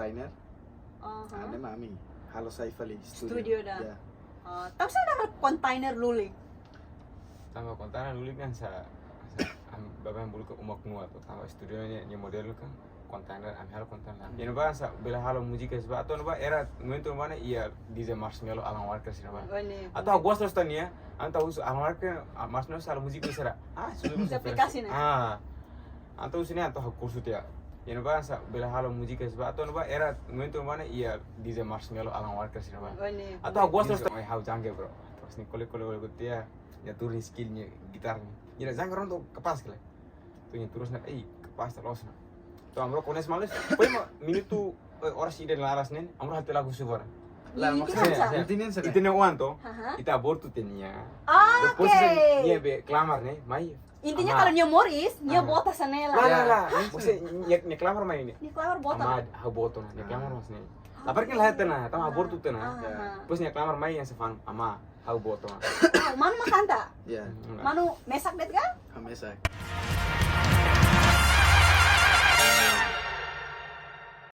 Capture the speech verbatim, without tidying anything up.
Kontainer. Aha. Ne'e mak ami halo sai fali studio. Studio dah. Ya. Ah, tanba sá namanya kontainer lulik? Tanba kontainer lulik kan sa, sa am, bapa yang bulu ke umak nua to. Tanba studio nia, nia model kan kontainer, ami halo kontainer. Iha ne'ebá sa bele halo múzika sira ba. Atu ne'ebá era momentu ne'ebá ne'e iha D J Marshmello, Alan Walker sira ba. Oh, ne'e. Atu ha'u gosta loos tan nia, entaun husu Alan Walker, ah, Marshmello sira halo múzika sira. Ah, sudah Múzika aplikasi ne'e? Ah. Entaun husu nia entaun ha'u kursu tiha. Iha ne'ebá sa bele halo múzika sira ba. Atu ne'ebá era momentu ne'ebá ne'e iha D J Marshmello, Alan Walker sira ba. Oh, ne'e. Atu ha'u gosta loos tan, ha'u jangke bro. Terus nia kole-kole kole tiha, nia tuur nia skill nia gitar nia. Nia jangke orang tu kapás kele. Tu nia tuur sira, ei, kapás ta loos ona. Tu ami rua koñese malu. Pois mak minutu, eh, oras ida nia laran ne'e, ami rua halo lagu sira ba. Lah, Ih, maksudnya, bisa. Intinya sira. Intinya oan to. Aha. Ita abortu tiha nia. Ah, Depois oke. nia be klamar ne'e, mai. Intinya Ama. kalau nia moris, nia Ama. boot hanesan ne'e Lah, lah. lah, lah. Langsung. Maksudnya nia, nia klamar mai ne'e. Nia klamar boot. Ama, ha'u boot ona, nia klamar maibé ne'e. Tapi kan lah tiha ona, tanba abortu tiha ona. Aha. Depois nia klamar mai yang sefan, ama, ha'u boot ona. Ah, manu mak kanta? Ya. Hmm. Manu mesak de'it ka? Hamesak.